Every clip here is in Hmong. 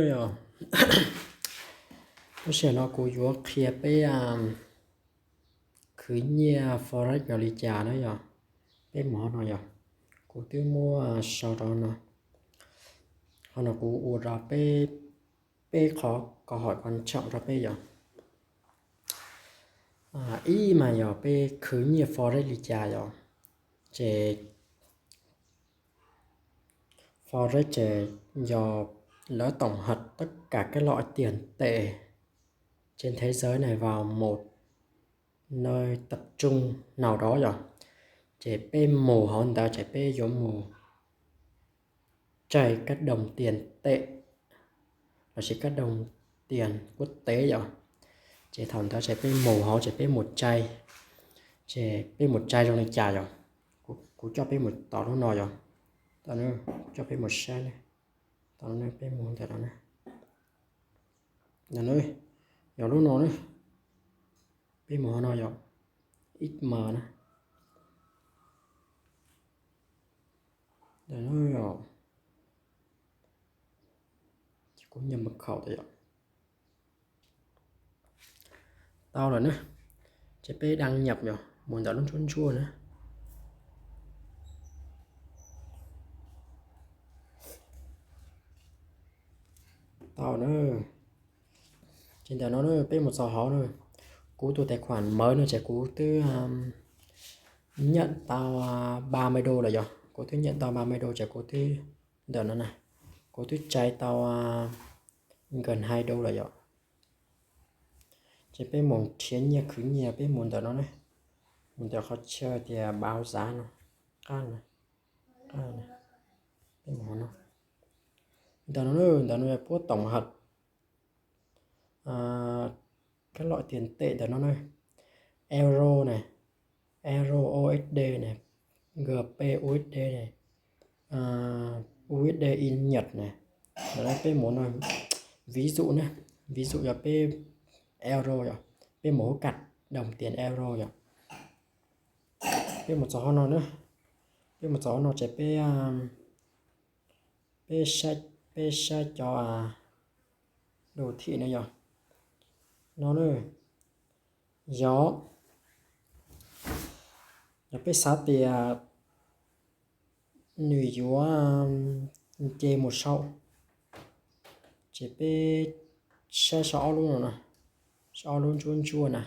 Yog, lub sij hawm no kuv yuav qhia peb khwv nyiaj forex yog li cas na yog. Peb mus hauv no yog, kuv twb muab sau rau no. Hauv no kuv ua rau peb, peb qhov ko hom ko ntsoom rau peb yog. Ib mas yog peb khwv nyiaj forex li cas yog, ces forex ces yog lawv tổng hợp tất cả các loại tiền tệ trên thế giới này vào một nơi tập trung nào đó yog, ces peb mus hauv ntawd ces peb yuav mus trai các đồng tiền tệ lossis các đồng tiền quốc tế yog. Ces thaum ntawd ces peb mus hauv ces peb mus trai, ces peb mus trai zoo li cas yog. Kuv coj peb mus tom lub no yog, tom no, coj peb mus saib ne, tom no peb mus ntawm no ne, yog lub no ne, peb mus hauv no yog, ib mas na, ntawm no yog, ces kuv nyam mật khẩu tas yog. Tau lawm na, ces peb đăng nhập yog mus ntawm lub ntsuab ntsuab na. Tau na, ces ntawm no peb mus txog hauv na, kuv tus tài khoản mới no ces kuv twb nhận tau ba mươi đô lawm yog, kuv twb nhận tau ba mươi đô ces kuv twb, ntawm no na, kuv twb trai tau gần hai đô lawm yog. Ces peb mus nrhiav nyiaj khwv nyiaj peb mus ntawm no ne, mus ntawm qhov chaw tias báo giá no, qab no, peb mus hauv no. Ntawm no, ntawm no yog puab tổng hợp các loại tiền tệ ntawm no na, euro ne, euro U S D ne, G P U S D ne, U S D Nhật ne. Ntawm no peb mus no, ví dụ na, ví dụ yog peb euro yog, peb mus hauv card đồng tiền euro yog. Peb mus txog hauv no na, peb mus txog hauv no ces peb, peb saib, peb saib cov đồ thị no yog, no na, yog, yog peb xav tias nws yuav nce mus sau, ces peb saib sau ob lub no na, sau ob lub ntsuab ntsuab na.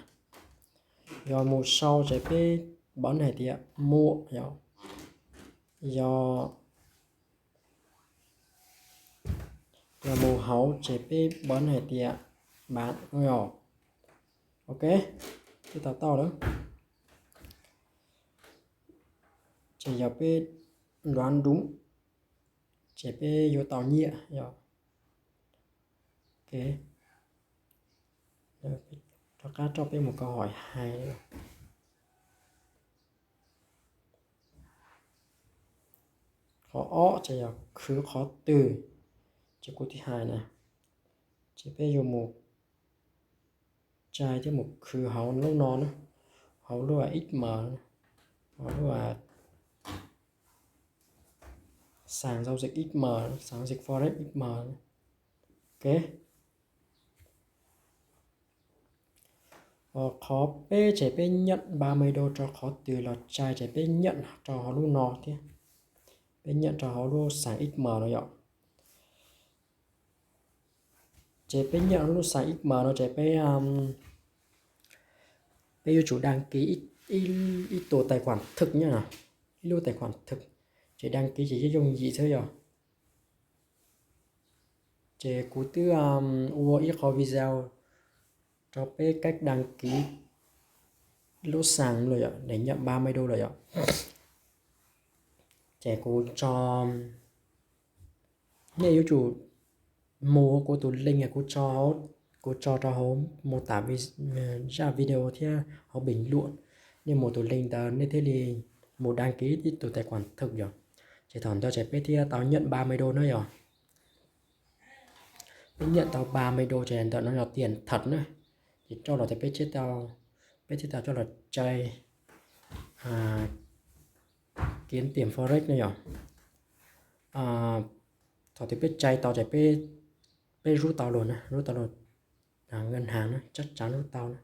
Yog mus sau ces peb bấm hais tias mua yog, yog, yog mus hauv ces peb bấm hais tias bán yog. Ok, twb tau tau lawm. Ces yog peb đoán đúng, ces peb yuav tau nyiaj yog. Ok, rov qab rau peb mus câu hỏi hai. Qhov ob ces yog khwv qhov twg, ces kuv twb hais na, ces peb yuav mus trai thiab mus khwv hauv lub no na, hauv lub ib mas, hauv lub sàn giao dịch ib mas, sàn giao dịch forex ib mas. Ok. Qhov peb ces peb nhận ba mươi đô rau qhov twg los trai ces peb nhận rau hauv lub no thiab, peb nhận rau hauv lub sàn ib mas no yom. Ces peb nhận lub sàn ib mas no ces peb, peb yuav tsum đăng ký ib, ib tus tài khoản thực nhé, ib lub tài khoản thực, ces đăng ký ces yooj yim xwb yog. Ces kuv twb ua ib qho video rau peb cách đăng ký lub sàn lawm yom, để nhận ba mươi đô lawm yom. Ces kuv tso, nej yuav tsum mus kuv tus link kuv tso, kuv tso rau hauv mô tả zaj video thiab hauv bình luận. Nej mus tus link ntawd nej thiaj li mus đăng ký ib tus tài khoản thực yom. Ces thaum ntawd ces peb thiaj tau nhận ba mươi đô na yom. Peb nhận tau ba mươi đô ces ntawm no yog tiền thật na. Ces rau los ces peb thiaj tau, peb thiaj tau coj los trai kiếm tiền forex na yom. Thaum twg peb trai tau ces peb peb rub tau lawm na, rub tau lawm, ngân hàng na, chắc chắn rub tau na.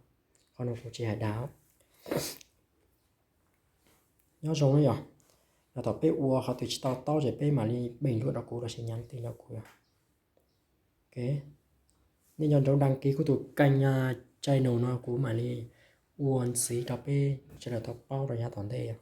Qhov no kuv tsis hais dag. Nyob zoo na yom. Yog thaum peb ua qhov twg tsis tau taub ces peb mam li bình luận rau kuv los sis nhắn tin rau kuv yom. Nej nco ntsoov đăng ký kuv tus kênh channel no, kuv mam li ua ntxiv rau peb sawv daws tau paub rau yav tom ntej yom.